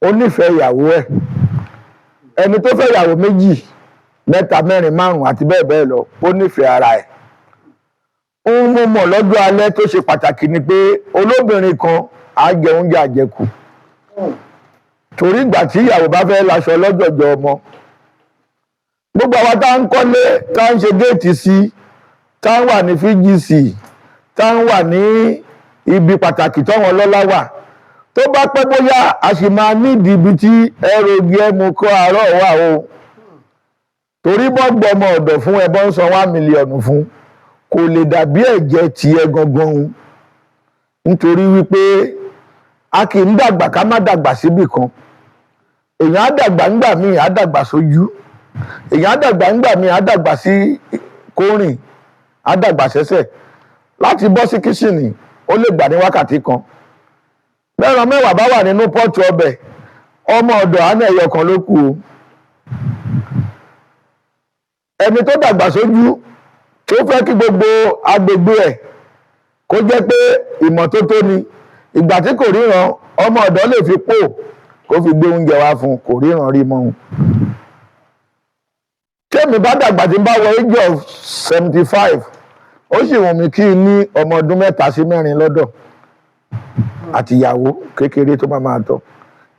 Ó nífẹ̀ẹ́ ìyàwó ẹ̀. Ẹni tó fẹ́ ìyàwó méjì, mẹ́ta, mẹ́rin, márùn àti bẹ́ẹ̀ bẹ́ẹ̀ lọ, ó nífẹ̀ẹ́ ara ẹ̀. Ohun mo mọ̀ lọ́jọ́ alẹ́ tó ṣe pàtàkì ni pé olóbìnrin kan á jẹ oúnjẹ àjẹkù, torí ìgbà tí ìyàwó bá fẹ́ laṣọ lọ́jọ̀jọ̀ ọmọ, gbogbo àwa tá ń kọ́lé, tá ń ṣe géètì sí, tá ń wà ní VGC, tá ń wà ní ibi pàtàkì tọ́wọn ọlọ́lá wà, tó bá pẹ́ bóyá, a sì máa nídìí ibi tí ẹrù ogi ẹmu kọ́ àárọ̀ wà o, torí bọ́ gbọmọ ọ̀dọ̀ fún ẹ, bọ́ ń san 1 million fún, kò lè dàbí ẹ̀jẹ̀ tiẹ̀ gangan o, nítorí wípé a kì í dàgbà ká má dàgbà síbì kan. Èèyàn á dàgbà ńgbà míì, á dàgbà sójú. Èèyàn á dàgbà ńgbà míì, á dàgbà sí kórìn, á dàgbà sẹ́sẹ̀. Láti bọ́ sí kíṣìnì, ó lè gbà ní wákàtí kan. Bẹ́ẹ̀rọ 10 bá wà nínú pot ọbẹ̀, ọmọ ọ̀dọ̀ á ní ẹyọ kan ló kù o. Ẹni tó dàgbà sójú, tó fẹ́ kí gbogbo agbègbè ẹ̀ kó jẹ́ pé ìmọ́tótó ni, ìgbà tí kò ríran, ọmọ ọ̀dọ̀ lè fi pò kó fi gbé oúnjẹ wá fún un, kò ríran rí mọ́ òun. Tẹ́mi bá dàgbà, tí n bá wọ age of 75, ó sì wù mí kí n ní ọmọ ọdún 3 sí 4 lọ́dọ̀ àti ìyàwó kékeré tó máa máa tọ́.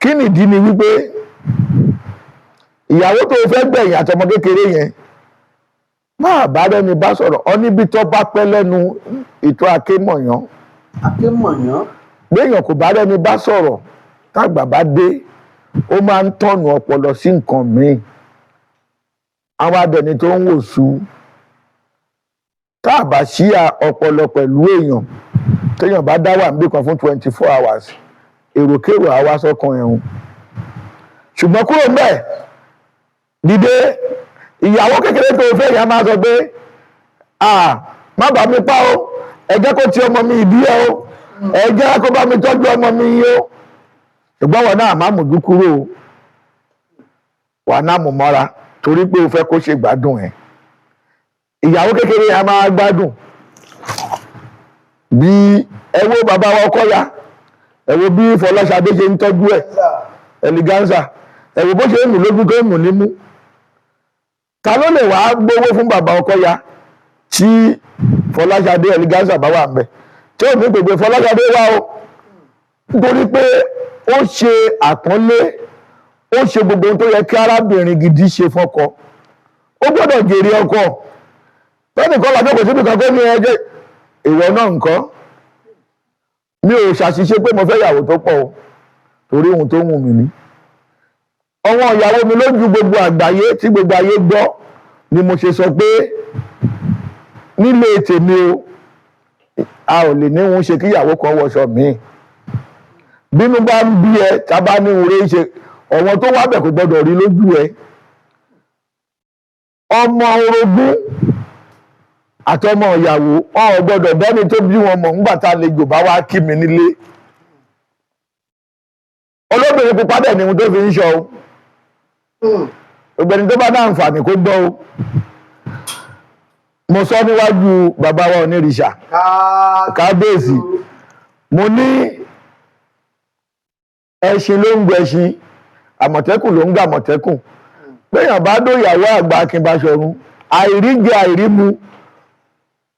Kí nìdí ni wípé ìyàwó tó fẹ́ gbẹ̀yìn àtọmọ kékeré yẹn máa bá rẹ́ni bá sọ̀rọ̀ ọ níbi tó bá pẹ́ lẹ́nu ìtọ́ akémọ̀yán. Akémọ̀yán. Béèyàn kò bá rẹ́ni bá sọ̀rọ̀, tágbà bá dé, ó máa ń tọ̀nù ọpọlọ sí nǹkan míì. Àwọn abẹni tó ń wò sú, tá a bá ṣíà ọpọlọ pẹ̀lú èèyàn, téèyàn bá dá wà níbì kan fún 24 hours, èròkérò á wá sọ́kàn ẹ̀hún. Ṣùgbọ́n kúrò ńbẹ̀, dìde, ìyàwó kékeré tó fẹ́ yà máa sọ pé, "Ah, má bàa mi pa o, ẹ jẹ́ kó ti ọmọ mi ìbí ẹ o, ẹ jẹ́ kó bá mi tọ́jú ọmọ mi yìí o." Ṣùgbọ́n wọn náà má mójú kúrò o, wà náà mú mọ́ra, torí pé o fẹ́ kó ṣe gbádùn ẹ̀. Ìyàwó kékeré yẹn máa gbádùn. Bí ẹ wo bàbá wa ọkọ ya, ẹ wo bí Fọláṣadé ṣe ń tọ́jú ẹ̀, Eleganza, ẹ wo bó ṣe ń mú lójú, tó ń mú nímú. Ta ló lè wàá gbowó fún bàbá ọkọ ya tí Fọláṣadé Eleganza bá wà ń bẹ, tí ò ní pèpè Fọláṣadé wá o? Nítorí pé ó ṣe àpọ́nlé, ó ṣe gbogbo ohun tó yẹ kí arábìnrin gidi ṣe fọ́kọ. Ó gbọ́dọ̀ jèrè ọkọ. Tẹ́nìkan làjọ kò síbi kan kó ní ẹjẹ́ ìwọ náà nǹkan. Mi ò ṣàṣìṣe pé mo fẹ́ ìyàwó tó pọ̀ o, torí ohun tó wù mí ní ọwọ́n ìyàwó mi lójú gbogbo àgbáyé, tí gbogbo ayé gbọ́ ni mo ṣe sọ pé nílé tèmi o, a ò lè ní òun ṣe kí ìyàwó kan wọṣọ míì. Bínú bá ń bí ẹ, tá a bá ní òun rẹ ṣe, ọ̀wọ́n tó wá bẹ̀ kò gbọ́dọ̀ rí lójú ẹ. Ọmọ orogún àtọmọ ìyàwó wọn ò gbọ́dọ̀ bẹ́ni tó bí wọn mọ̀ ńgbà tá a lè jò bá wá kí mi nílé. Olóbìnrin pupa dẹ̀ ni ohun tó fi ń ṣọ o. Ọ̀gbẹ́ni tó bá dá àǹfààní kó gbọ́ o. Mo sọ níwájú bàbá wa onírìṣà, kábíyèsí, mo ní ẹṣin ló ń gbẹṣin, àmọ̀tẹ́kùn ló ń gbà àmọ̀tẹ́kùn. Péyàn bá dóyàwó àgbà Akínbáṣọ̀run, àìríjẹ àìrímu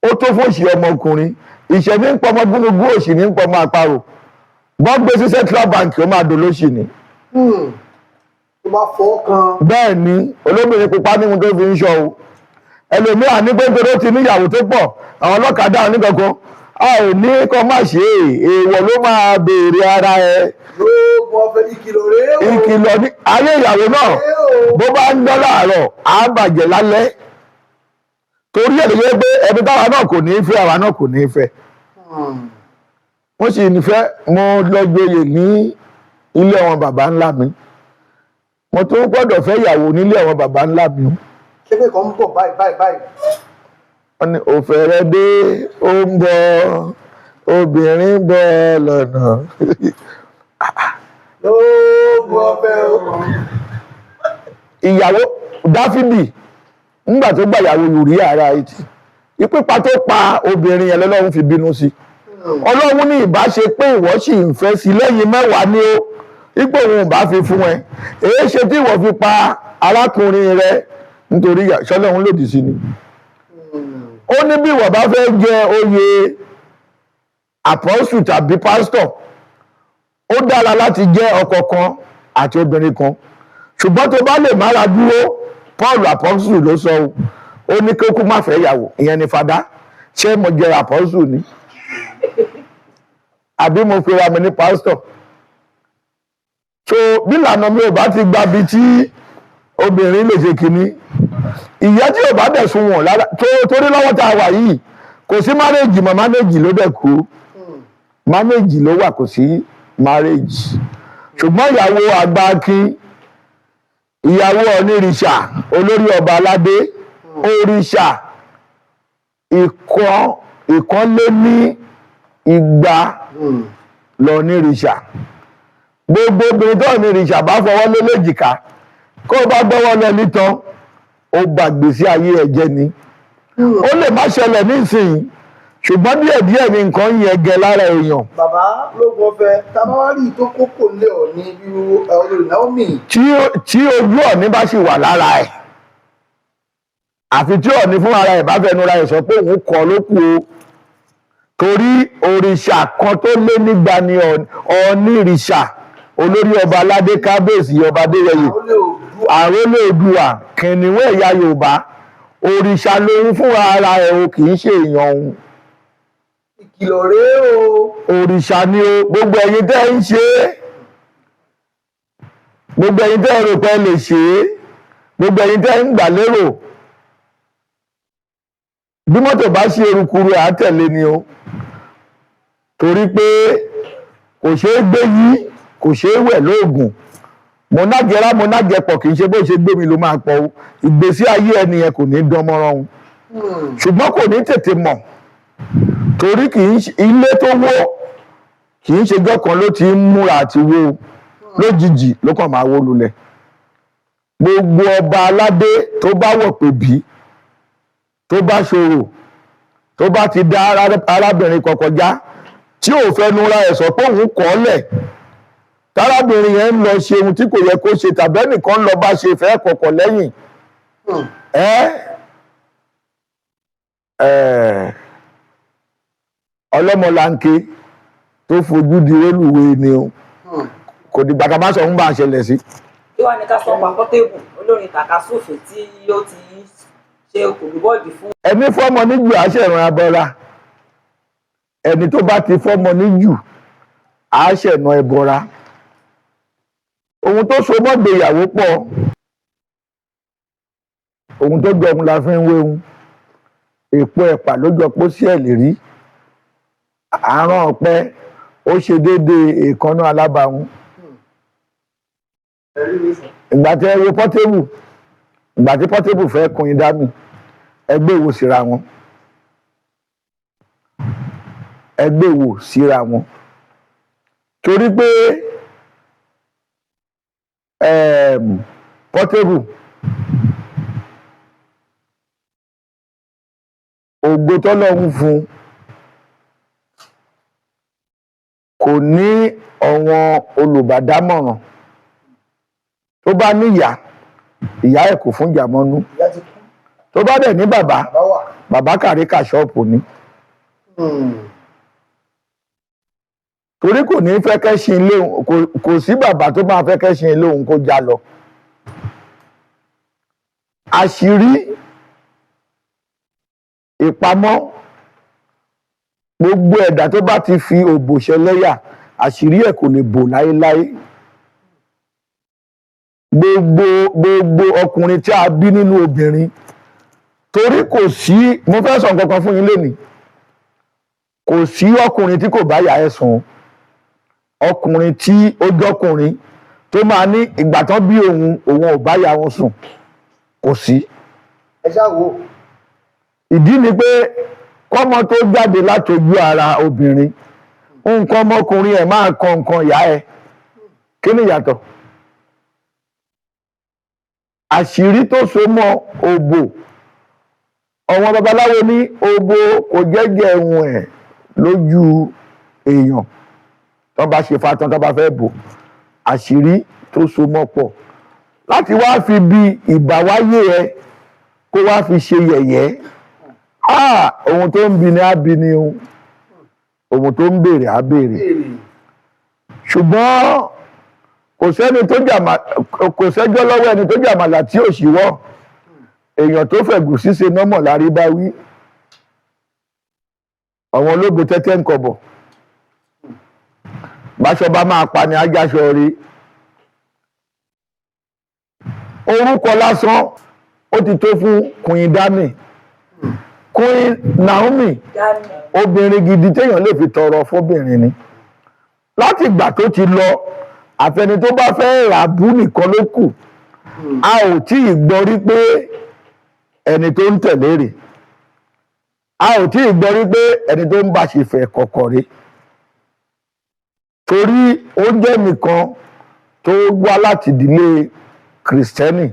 ó tó fòṣì ọmọkùnrin. Ìṣẹ́ ní ń pọmọ gúnugún, òṣì ní ń pọmọ àparò. Bọ́n gbé sí Central Bank, ó máa dolóṣì ni. Tó bá fọ́ kan. Bẹ́ẹ̀ ni, olóbìnrin pupa ní ohun tó fi ń ṣọ o. Ẹlòmíà ní pé nítorí ó ti níyàwó tó pọ̀, àwọn ọlọ́kadà oníkankan, a ò ní kọ́ má ṣe é. Èèwọ̀ ló máa béèrè ara ẹ. Lóògùn ọ̀fẹ́, ìkìlọ̀ rèé o. Ìkìlọ̀ ní ayé ìyàwó náà. Rèé o. Bó bá ń gbọ́ láàárọ̀, á bàjẹ́ lálẹ́, torí ẹ̀ ló yẹ pé ẹbí táwa náà kò ní í fẹ́, àwa náà kò ní í fẹ́. Wọ́n sì nífẹ̀ẹ́. Mo lọ joyè ní ilé àwọn bàbá ńlá mi, mo tún gbọ́dọ̀ fẹ́ ìyàwó nílé àwọn bàbá ńlá mi. Ṣé pé kan ń bọ̀ báyìí báyìí báyìí? Wọ́n ní òfèrè dé, ó ń bọ̀, obìnrin ń bọ̀ lọ́nà. Lóògùn ọ̀fẹ́ o. Ìyàwó Dáfídì, ńgbà tó gbà ìyàwó Ùríyà ará Hítì, ìpípa tó pa obìnrin yẹn lọ́lọ́run fi bínú sí. Ọlọ́run ní ìbá ṣe pé ìwọ sì ń fẹ́ sí lẹ́yìn 10 ni ó Ipò òun ò bá fi fún ẹ, èé ṣe tí ìwọ fi pa arákùnrin rẹ nítorí ṣọlọ́run lòdì sí ni. Ó ní bí ìwọ bá fẹ́ jẹ oyè àpọ́sù tàbí pásítọ̀, ó dára láti jẹ́ ọkọ kan àti obìnrin kan, ṣùgbọ́n tó bá lè mára dúró. Paul àpọ́sù ló sọ o. Ó ní kí ó kú má fẹ́ yàwó. Ìyẹn ni fada. Ṣé mo jẹ àpọ́sù ni àbí mo fi ra mi ní pásítọ̀? So bí ìlànà mi ò bá ti gba bi tí obìnrin lè ṣe kínní, ìyá tí ò bá dẹ̀ sunwọ̀n lára torí lọ́wọ́ tá a wà yìí, kò sí marriage mọ́. Marriage ló dẹ̀ kú, marriage ló wà, kò sí marriage. Ṣùgbọ́n ìyàwó àgbà akin, ìyàwó onírìṣà, olórí ọba aládé, òrìṣà ìkan ìkan lé ní igba lọ nírìṣà. Gbogbo obìnrin tó nírìṣà bá fọwọ́ lé léjìká, kó o bá gbọ́wọ́ lọ nítàn, ó gbàgbé sí ayé ẹ̀ jẹ́ ni. Ó lè má ṣẹlẹ̀ nísìnyí, ṣùgbọ́n díẹ̀díẹ̀ ni nǹkan yẹn gẹ lára èèyàn. Bàbá lóògùn ọ̀fẹ́, tá a bá wá rí i tó kókò lé Ọ̀ọ̀ni bí olórí Naomi. Tí ojú Ọ̀ọ̀ni bá sì wà lára ẹ̀, àfi tí Ọ̀ọ̀ni fún ara ẹ̀ bá fẹnu ra ẹ̀ sọ pé òun kọ́ ló kù o, torí òrìṣà kan tó lé nígbà ni Ọ̀ọ̀nìrìṣà, olórí ọba aládé, kábíyèsí ọba Adéyẹyè, Àrólé Oòduà. Àrólé Oòduà, kìnìún ẹ̀yà Yorùbá, òrìṣà lòun fúnra ara ẹ̀ o, kì í ṣe èèyàn òun. Ìkìlọ̀ rèé o. Òrìṣà ni o. Gbogbo ẹ̀yin tẹ́ ń ṣe é, gbogbo ẹ̀yin tẹ́ ń rò pé ẹ lè ṣe é, gbogbo ẹ̀yin tẹ́ ń gbà lérò, bí mọ́tò bá ṣe erukuru ẹ̀ á tẹ̀lé ni o, torí pé kò ṣeé gbé yí, kò ṣeé wẹ̀ lóògùn. Mo nájẹrá, mo nájẹpọ̀, kì í ṣe bó ṣe gbé mi ló máa pọ̀ o. Ìgbésí ayé ẹni yẹn kò ní dán mọ́rán o, ṣùgbọ́n kò ní tètè mọ̀, torí kì í ṣe ilé tó wó, kì í ṣe jọ́ kan ló ti ń múra àti wó o. Lójijì ló kàn máa wó lulẹ̀. Gbogbo ọba aládé tó bá wọ̀ pé bí tó bá ṣòro, tó bá ti dá arábìnrin kan kọjá tí ò fẹnu ra ẹ̀ sọ pé òun kọ́ ọ́ lẹ̀, tárábìnrin yẹn ń lọ ṣe ohun tí kò yẹ kó ṣe, tàbí ẹnìkan lọ bá ṣe fẹ́ kọ̀kọ̀ lẹ́yìn ẹ́ ẹ́ ọlọ́mọlanke tó fojú di rélùwéè ni o. Kò dìgbà tá a bá sọ ń bá a ṣẹlẹ̀ sí. Kí wàá ní ká sọ pa Portable, olórin tàkasúfè tí ó ti ṣe kòlúbọ́ọ̀dì fún? Ẹni fọ́mọ níjù àṣẹ̀ràn abọ́ra. Ẹni tó bá ti fọ́mọ níjù àṣẹ̀nà ẹbọra. Ohun tó so mọ́ ìgbéyàwó pọ̀. Ohun tó jọ ohun la fi ń wéhun. Èpo ẹ̀pà ló jọ pósí ẹ̀ lérí. Àárọ̀ ọ̀pẹ ó ṣe déédéé èékánná alábàáhùn. Ìgbà tí ẹ wo Portable, ìgbà tí Portable fẹ́ kun idá mi, ẹgbẹ́ ìwò síra wọn, ẹgbẹ́ ìwò síra wọn, torí pé Portable, ògo tọ́lọ́run fún un, kò ní ọ̀wọ́n olùbádámọ̀ràn. Tó bá níyà, ìyá ẹ̀ kò fún ìjà mọ́nú. Ìyá ti kú. Tó bá dẹ̀ ní bàbá, Bàbá wà. Bàbá kàríkà ṣọ́ọ̀pù ni, torí kò ní fẹ́ kẹ́sìn ilé òun. Kò sí bàbá tó máa fẹ́ kẹ́sìn ilé òun kó já lọ. Àṣírí ìpamọ́, gbogbo ẹ̀dá tó bá ti fi òbò ṣẹlẹ́yà, àṣírí ẹ̀ kò lè bò láéláé. Gbogbo ọkùnrin tí a bí nínú obìnrin, torí kò sí, mo fẹ́ sọ nǹkan kan fún yín lénìí, kò sí ọkùnrin tí kò bá yà ẹ̀ sùn. Ọkùnrin tí ó jọkùnrin tó máa ní ìgbà tán bí òun, òun ò bá yà wọn sùn, kò sí. Ẹ ṣáà wò. Ìdí ni pé kọ́mọ tó jáde látojú ara obìnrin, nǹkan ọmọkùnrin ẹ̀ máa kọ nǹkan ìyá ẹ̀. Kí ni ìyàtọ̀? Àṣírí tó so mọ́ òbò, àwọn babaláwo ní òbò kò jẹ́jẹ́ ẹ̀hún ẹ̀ lójú èèyàn. Tó bá ṣe fatán, tó bá fẹ́ bò, Àṣírí tó so mọ́ pọ̀ láti wá fi bi ìbáwáyé ẹ kó wá fi ṣe yẹ̀yẹ́. Ah, ohun tó ń bi ni á bi ni o, ohun tó ń béèrè á béèrè. Béèrè. Ṣùgbọ́n kò sẹ́ni tó jàmà, kò sẹ́jọ́ lọ́wọ́ ẹni tó jàmàlà tí ò ṣíwọ́. Èèyàn tó fẹ̀gùn ṣíṣe nọ́mọ̀ lárí bá wí. Àwọn ológo tẹ́tẹ́ ń kọbọ̀, báṣọ bá máa pa ni ajáṣọ rí. Orúkọ lásán ó ti tó fún Queen Dami, Queen Naomi. Dami. Obìnrin gidi téèyàn lè fi tọrọ fóbìnrin ni. Láti ìgbà tó ti lọ, àfẹni tó bá fẹ́ rà bú nìkan ló kù. A ò tí ì gbọ́ rí pé ẹni tó ń tẹ̀lé rè, a ò tí ì gbọ́ rí pé ẹni tó ń bá ṣe fẹ́ kọ̀kọ̀ rè, torí ó jẹ́ nìkan tó wá láti ìdílé kìrìsìtẹ́nì,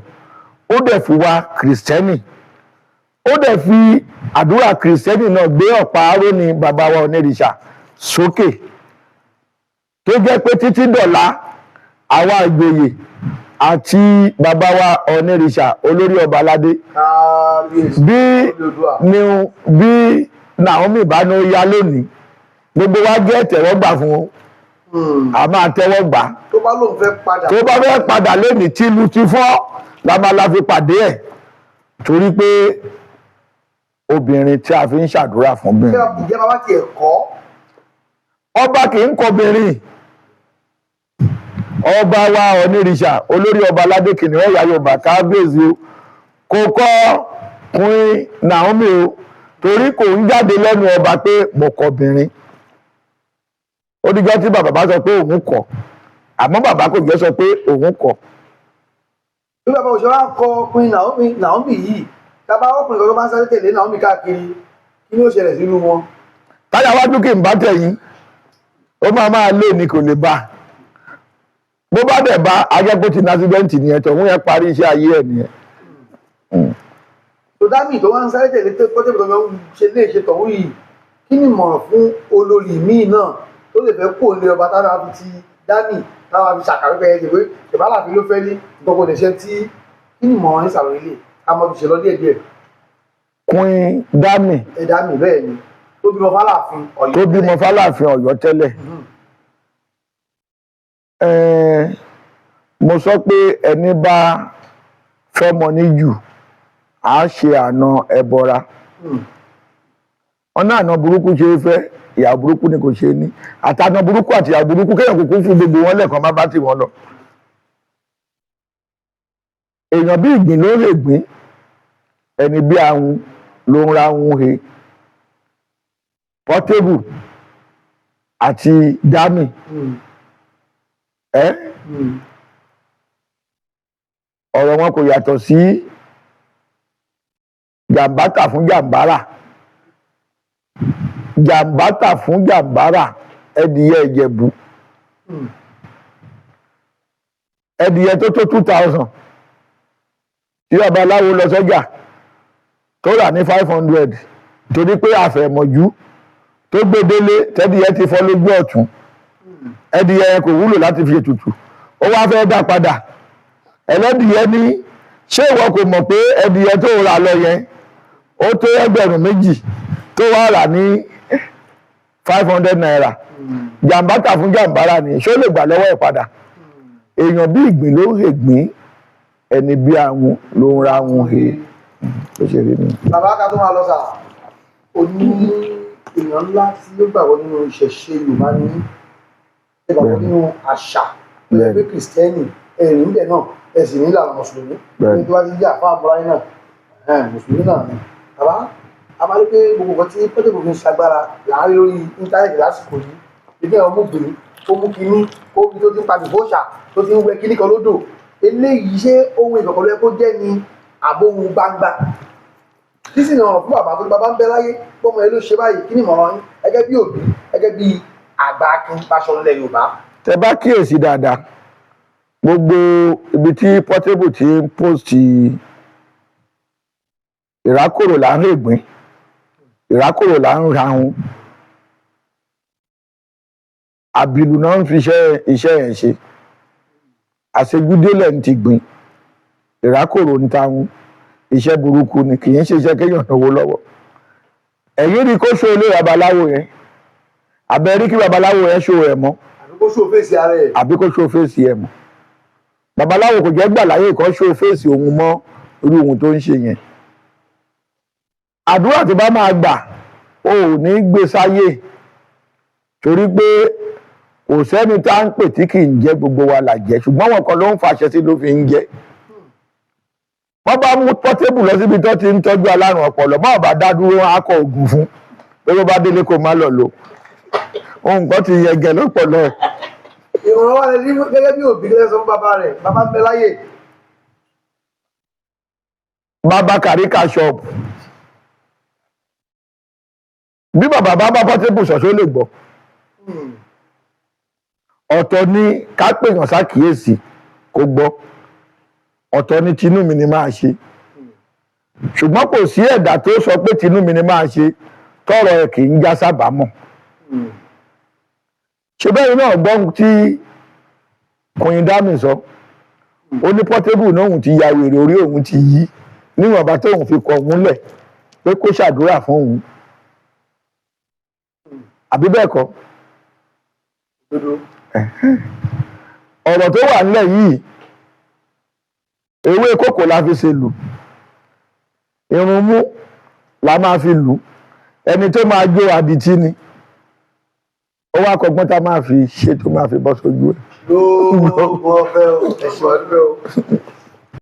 ó dẹ̀ fi wá kìrìsìtẹ́nì, ó dẹ̀ fi àdúrà kìrìsìtẹ́nì náà gbé ọ̀pá aróní bàbá wa onírìṣà sókè, tó jẹ́ pé títí dọ̀la àwa ìjòyè àti bàbá wa onírìṣà olórí ọba aládé Kábíyèsí. bí Olódùà. ni bí Naomi bá ní ó yá lónìí, gbogbo wa jẹ́ tẹ̀wọ́gbà fún un. A máa tẹ́wọ́ gbà. Tó bá lóun fẹ́ padà. Tó bá fẹ́ padà lónìí, tí ìlú ti fọ́ la máa la fi pàdé ẹ̀, torí pé obìnrin tí a fi ń ṣàdúrà fún Ṣé obìnrin. ìjẹ́ bàbá tiẹ̀ kọ́? Ọba kì í kọbìnrin. Ọba wa onírìṣà olórí ọba aládé kìnìún ẹ̀yà Yorùbá, kábíyèsí o, kò kọ́ Queen Naomi o, torí kò ń jáde lẹ́nu ọba pé mo kọbìnrin. Ó díjọ́ tí bàbá bá sọ pé òun kọ̀, àmọ́ bàbá kò jẹ́ sọ pé òun kọ̀. Bí bàbá òṣèré wa kọ Queen Naomi, Naomi yìí, tábà ọkùnrin kan tó bá ń sáré tẹ̀lé Naomi káàkiri, kí ni ó ṣẹlẹ̀ sínú wọn? Táyà wájú kì í bá tẹ̀yìn, ó máa máa lé ní kò lè bá. Bó bá dẹ̀ bá ajẹ́pọ̀ ti ní accident nìyẹn, tọ̀hún yẹn parí iṣẹ́ ayé ẹ̀ nìyẹn. Tó Dami tó wá ń sáré tẹ̀lé Portable tó ń ṣe lè ṣe tọ̀hún yìí, kí ni ìmọ̀ràn fún olórí míì náà tó lè fẹ́ kó lé ọba tára fi ti Dami tára fi ṣàkàwé pé ẹ ṣe pé ìbálàfin ló fẹ́ ní gbogbo lè ṣe tí, kí ni ìmọ̀ràn yín sàrò ilé ká mọ fi ṣe lọ díẹ̀ díẹ̀? Queen Dami. Ẹ Dami, bẹ́ẹ̀ ni, tó bímọ fáláàfin Ọ̀yọ́. Tó bímọ fáláàfin Ọ̀yọ́ tẹ́lẹ̀. Ẹ̀ẹ́n, mo sọ pé ẹni bá fẹ́mọ ní jù á ṣe àna ẹbọra. Ọ̀nà àna burúkú ṣe é fẹ́, ìyàwó burúkú ni kò ṣe é ní. Àtàna burúkú àti ìyàwó burúkú, kéèyàn kúkú fún gbogbo wọn lẹ́ẹ̀kan má bá tì wọ́n lọ. Èèyàn bí ìgbín ló ń règbín, ẹni bí ahun ló ń rahun he. Portable àti Dami ẹ, ọ̀rọ̀ wọn kò yàtọ̀ sí jàǹbátà fún jàǹbárà, jàǹbátà fún jàǹbárà. Ẹdìyẹ Ìjẹ̀bú, ẹdìyẹ tó tó 2,000 tí babaláwo lọ sọ́jà tó rà ní 500, torí pé àfẹ̀mọ̀jú tó gbé délé, tẹ́dìyẹ ti fọ́ lójú ọ̀tún. Ẹdìyẹ yẹn kò wúlò láti fi ètùtù. Ó wá fẹ́ dá padà. Ẹlẹ́dìyẹ ní, ṣé ìwọ kò mọ̀ pé ẹdìyẹ tó rà lọ yẹn ó tó 2,000 tó wá rà ní ₦500? Jàǹbá tà fún jàǹbára ni, ṣó lè gbà lọ́wọ́ ẹ̀ padà? Èèyàn bí ìgbín ló ń règbín, ẹni bí ahun ló ń rahun he. Ó ṣe rí ni. Bàbá, ká tó máa lọ sà, oní èèyàn ńlá tí ó gbàgbọ́ nínú ìṣẹ̀ṣe Yorùbá ní, ẹ gbàgbọ́ nínú àṣà pé kìrìsìtẹ́nì ẹ̀rìn ń bẹ̀ náà, ẹ sì ní ìlànà mùsùlùmí ní tó bá ti jẹ́ àfáà àmúráyé náà, mùsùlùmí náà ni. Bàbá, a máa rí pé gbogbo nǹkan tí Portable fi ń ṣagbára láàárín lórí íńtánẹ́ẹ̀tì lásìkò yìí, ìdí ẹ̀ ọmú gbìn ó mú kinní ó bí tó ti ń pa bìbóṣà, tó ti ń wẹ kinní kan lódò eléyìí, ṣé ohun ìkọ̀kọ̀ ló yẹ kó jẹ́ ni àbóhun gbangba? Kí sì ní ọ̀rọ̀ fún bàbá tó ní bàbá ń bẹ láyé bọ́mọ ẹ ló ṣe báyìí? Kí ni ìmọ̀ràn yín gẹ́gẹ́ bí òbí, gẹ́gẹ́ bí àgbà akin Báṣọ̀run ilẹ̀ Yorùbá? Tẹ bá kíyèsí dáadáa, gbogbo ibi tí Portable ti ń post ìrákòrò là ń règbín, ìrákòrò là ń rahun, àbìlù náà ń fi iṣẹ́ yẹn ṣe. Àṣejúdélẹ̀ ń ti gbìn, ìrákòrò ń taun, iṣẹ́ burúkú ni, kì í ṣe iṣẹ́ kéèyàn náwó lọ́wọ́. Ẹ̀yìn rí kó ṣó ilé babaláwo yẹn, àbẹ̀rí kí babaláwo yẹn ṣó ẹ̀ mọ́? Àbí kó ṣó fèsì ara ẹ̀? Àbí kó ṣó fèsì ẹ̀ mọ́? Babaláwo kò jẹ́ gbà láyè kan ṣó fèsì òun mọ́ irú ohun tó ń ṣe yẹn. Àdúrà tó bá máa gbà, o ò ní gbé sáyé, torí pé kò sẹ́ni tá ń pè tí kì í jẹ́. Gbogbo wa là jẹ́, ṣùgbọ́n wọn kan ló ń fàṣẹ sí ló fi ń jẹ́. Wọ́n bá mú Portable lọ síbi tó ti ń tọ́jú alárùn ọpọlọ, báwọn bá dá dúró, á kọ oògùn fún pé bó bá délé kó má lọ lò. Ohun kan ti yẹgẹ lọ́pọlọ ẹ̀. Ìrànlọ́wọ́ wa lè ní gẹ́gẹ́ bí òbí gẹ́gẹ́ sọ fún bàbá rẹ̀, bàbá ń bẹ láyè. Bàbá kàríkà ṣọ́ọ̀bù, bí bàbá bá bá Portable ṣọ̀ṣọ́ lè gbọ́. Ọ̀tọ̀ ni ká pèèyàn ṣàkíyèsí kó gbọ́, ọ̀tọ̀ ni tinú mi ni máa ṣe. Ṣùgbọ́n kò sí ẹ̀dá tó sọ pé tinú mi ni máa ṣe tọrọ ẹ̀ kì í já sábàámọ̀. Ṣe bẹ́ẹ̀ náà gbọ́ ohun tí Queen Dami sọ? Ó ní Portable náà, òun ti ya wèrè, orí òun ti yí, níwọ̀nba tóun fi kọ òun lẹ̀ pé kó ṣàdúrà fún òun, àbí bẹ́ẹ̀ kọ́? Dodo. Ọ̀rọ̀ tó wà nílẹ̀ yìí, ewé kòkó la fi ṣe lù, irun mú la máa fi lù. Ẹni tó máa jó adití ni ó wá kọgbọ́n tá a máa fi ṣe tó máa fi bọ́ sójú ẹ̀. Lóògùn ọ̀fẹ́ o, ẹ̀sìn ọ̀fẹ́ o.